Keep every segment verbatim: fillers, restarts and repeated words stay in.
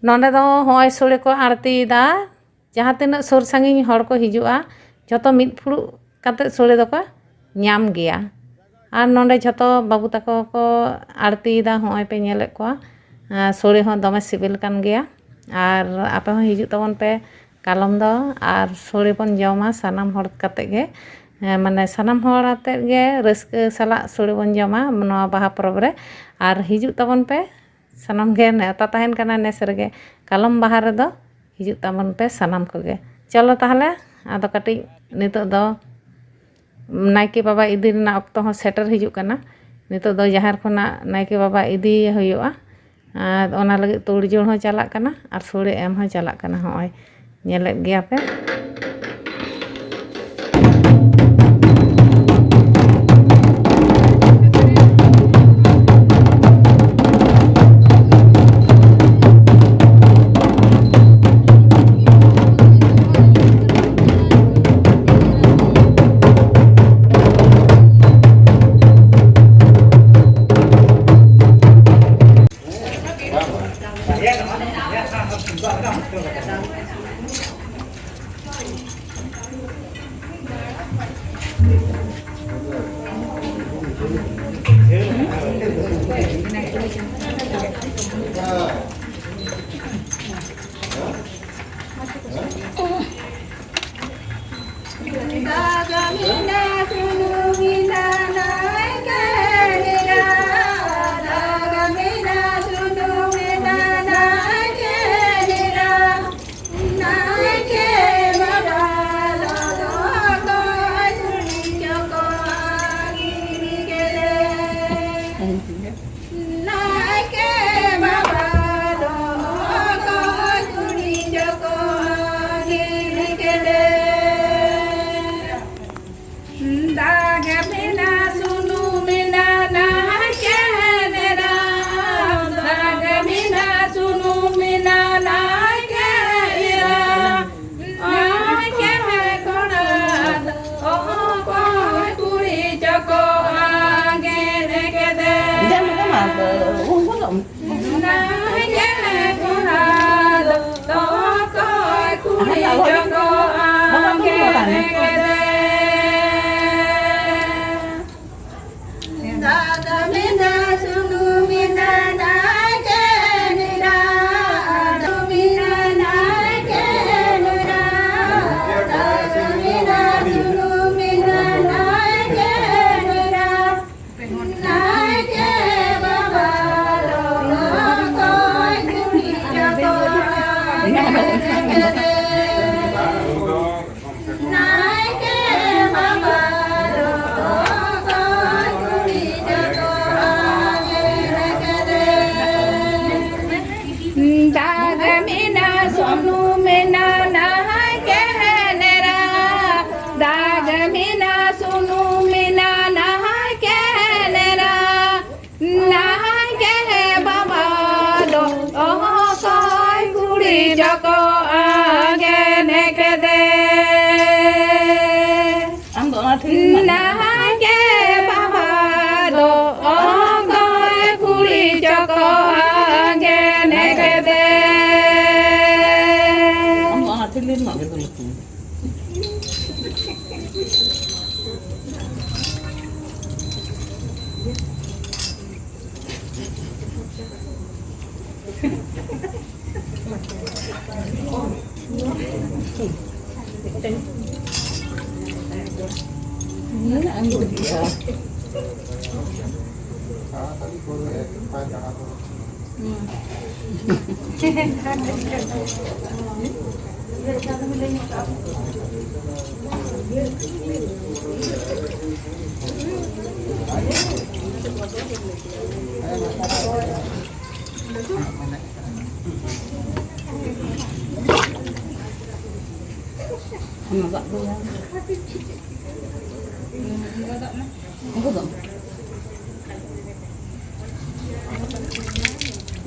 ᱱᱚᱸᱰᱮ ᱫᱚ ᱦᱚᱸᱜᱼᱚᱭ ᱥᱳᱲᱮ ᱠᱚ ᱟᱬᱛᱤᱭᱮᱫᱟ᱾ ᱡᱟᱦᱟᱸ ᱛᱤᱱᱟᱹᱜ ᱥᱩᱨ ᱥᱟᱺᱜᱤᱧ ᱦᱚᱲ ᱠᱚ ᱦᱤᱡᱩᱜᱼᱟ, ᱡᱷᱚᱛᱚ ᱢᱤᱫ ᱯᱷᱩᱲᱩᱜ ᱠᱟᱛᱮ ᱥᱳᱲᱮ ᱫᱚᱠᱚ ᱧᱟᱢ ᱜᱮᱭᱟ᱾ ᱟᱨ ᱱᱚᱸᱰᱮ ᱡᱷᱚᱛᱚ ᱵᱟᱹᱵᱩ ᱛᱟᱠᱚ ᱠᱚ ᱟᱬᱛᱤᱭᱮᱫᱟ, ᱦᱚᱸᱜᱼᱚᱭ ᱯᱮ ᱧᱮᱞᱮᱫ ᱠᱚᱣᱟ᱾ ᱟᱨ ᱥᱳᱲᱮ ᱦᱚᱸ ᱫᱚᱢᱮ ᱥᱤᱵᱤᱞ ᱠᱟᱱ ᱜᱮᱭᱟ᱾ ᱟᱨ ᱟᱯᱮ ᱦᱚᱸ ᱦᱤᱡᱩᱜ ᱛᱟᱵᱚᱱ ᱯᱮ ᱠᱟᱞᱚᱢ ᱫᱚ, ᱟᱨ ᱥᱳᱲᱮ ᱵᱚᱱ ᱡᱚᱢᱟ ᱥᱟᱱᱟᱢ ᱦᱚᱲ ᱠᱟᱛᱮ ᱜᱮ᱾ ᱦᱮᱸ, ᱢᱟᱱᱮ ᱥᱟᱱᱟᱢ ᱦᱚᱲ ᱟᱛᱮᱫ ᱜᱮ ᱨᱟᱹᱥᱠᱟᱹ ᱥᱟᱞᱟᱜ ᱥᱳᱲᱮ ᱵᱚᱱ ᱡᱚᱢᱟ ᱱᱚᱣᱟ ᱵᱟᱦᱟ ᱯᱚᱨᱚᱵᱽ ᱨᱮ᱾ ᱟᱨ ᱦᱤᱡᱩᱜ ᱛᱟᱵᱚᱱ ᱯᱮ, ᱥᱟᱱᱟᱢ ᱜᱮ ᱱᱮᱣᱛᱟ ᱛᱟᱦᱮᱱ ᱠᱟᱱᱟ ᱱᱮᱥ ᱨᱮᱜᱮ᱾ ᱠᱟᱞᱚᱢ ᱵᱟᱦᱟ ᱨᱮᱫᱚ ᱦᱤᱡᱩᱜ ᱛᱟᱵᱚᱱ ᱯᱮ ᱥᱟᱱᱟᱢ ᱠᱚᱜᱮ᱾ ᱪᱚᱞᱚ ᱛᱟᱦᱚᱞᱮ, ᱟᱫᱚ ᱠᱟᱹᱴᱤᱡ ᱱᱤᱛᱚᱜ ᱫᱚ ᱱᱟᱭᱠᱮ ᱵᱟᱵᱟ ᱤᱫᱤ ᱨᱮᱱᱟᱜ ᱚᱠᱛᱚ ᱦᱚᱸ ᱥᱮᱴᱮᱨ ᱦᱤᱡᱩᱜ ᱠᱟᱱᱟ᱾ ᱱᱤᱛᱚᱜ ᱫᱚ ᱡᱟᱦᱮᱨ ᱠᱷᱚᱱᱟᱜ ᱱᱟᱭᱠᱮ ᱵᱟᱵᱟ ᱤᱫᱤᱭᱮ ᱦᱩᱭᱩᱜᱼᱟ᱾ ᱟᱨ ᱚᱱᱟ ᱞᱟᱹᱜᱤᱫ ᱛᱳᱲ ᱡᱳᱲ ᱦᱚᱸ ᱪᱟᱞᱟᱜ ᱠᱟᱱᱟ ᱟᱨ ᱥᱳᱲᱮ ᱮᱢ ᱦᱚᱸ ᱪᱟᱞᱟᱜ ᱠᱟᱱᱟ᱾ ᱦᱚᱸᱜᱼᱚᱭ ᱧᱮᱞᱮᱫ ᱜᱮᱭᱟ ᱯᱮ᱾ ᱫᱟᱜᱽ ᱢᱮᱱᱟ ᱥᱩᱱᱩᱢ ᱢᱮᱱᱟ ᱱᱟᱦᱟᱭ ᱠᱮᱦᱮᱱᱮᱨᱟ, ᱫᱟᱜᱽ ᱢᱮᱱᱟ ᱥᱩᱱᱩᱢ ᱢᱮᱱᱟ ᱱᱟᱦᱟᱭ ᱠᱮᱦᱮᱱᱮᱨᱟ, ᱱᱟᱦᱟᱭ ᱠᱮᱦᱮ ᱵᱟᱵᱟ ᱫᱚ ᱚᱦᱚ ᱠᱚᱭ ᱠᱩᱲᱤ ᱡᱚᱠᱚ ᱟᱜᱮ ᱱᱮᱠᱮᱫᱮ᱾ ᱟᱢ ᱫᱚ ᱚᱱᱟ ᱴᱷᱮᱱ ᱜᱮ ᱢᱮᱱᱟᱜ ᱢᱮᱭᱟ᱾ ᱱᱟᱦᱟᱭ ᱠᱮᱦᱮ ᱵᱟᱵᱟ ᱫᱚ ᱚᱦᱚ ᱠᱚᱭ ᱠᱩᱲᱤ ᱡᱚᱠᱚ ᱟᱜᱮ ᱱᱮᱠᱮᱫᱮ᱾ ᱟᱢ ᱫᱚ ᱚᱱᱟ ᱴᱷᱮᱱ ᱜᱮ ᱢᱮᱱᱟᱜ ᱢᱮᱭᱟ᱾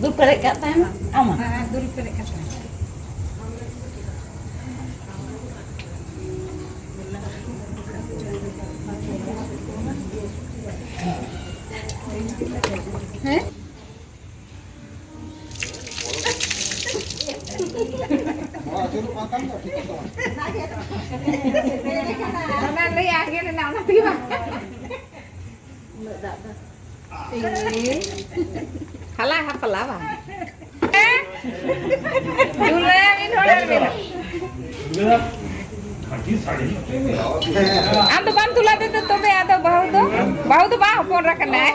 ᱫᱩᱞ ᱯᱮᱨᱮᱡ ᱠᱟᱜ ᱛᱟᱦᱮᱱ ᱟᱢᱟ᱾ ᱦᱮᱸ, ᱫᱩᱞ ᱯᱮᱨᱮᱡ ᱠᱟᱜ ᱛᱟᱦᱮᱱ᱾ ᱦᱮᱸ? ᱚᱱᱟ ᱞᱟᱹᱭ ᱟᱸᱡᱚᱢ ᱨᱮᱱᱟᱜ, ᱚᱱᱟ ᱛᱮᱜᱮ ᱵᱟᱝ᱾ ᱩᱱᱟᱹᱜ ᱫᱟᱜ ᱫᱚ᱾ ᱦᱟᱞᱟ ᱦᱟᱯᱞᱟ ᱵᱟᱝ᱾ ᱫᱩᱞᱟᱹᱲ ᱢᱤᱫ ᱦᱚᱲ ᱟᱨ ᱢᱤᱫ ᱦᱚᱲ᱾ ᱟᱢ ᱫᱚ ᱵᱟᱢ ᱛᱩᱞᱟ ᱫᱮ ᱛᱚᱵᱮ ᱟᱫᱚ ᱵᱟᱹᱦᱩ ᱫᱚ, ᱵᱟᱹᱦᱩ ᱫᱚ ᱵᱟᱝ ᱦᱚᱯᱚᱱ ᱨᱟ ᱠᱟᱱᱟᱭ᱾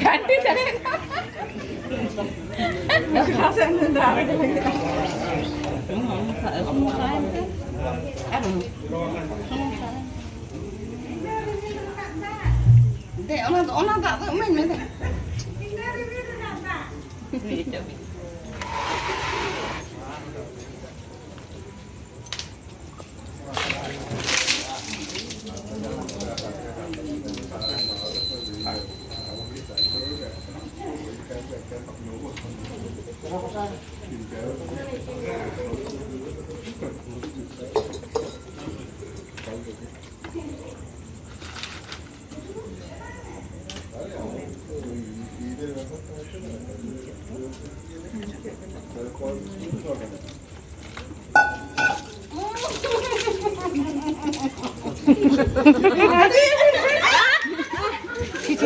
ᱜᱷᱟᱴᱤ ᱪᱟᱞᱟᱜ ᱠᱟᱱᱟ᱾ ᱫᱮ, ᱚᱱᱟ, ᱚᱱᱟ ᱫᱟᱜ ᱫᱚ ᱮᱢᱟᱹᱧ ᱢᱮ ᱫᱮ᱾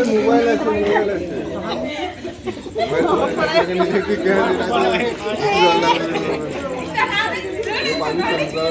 মোবাইল আছে, মোবাইল আছে। মোবাইল আছে, নিজে কি করে? পানি ঠান্ডা,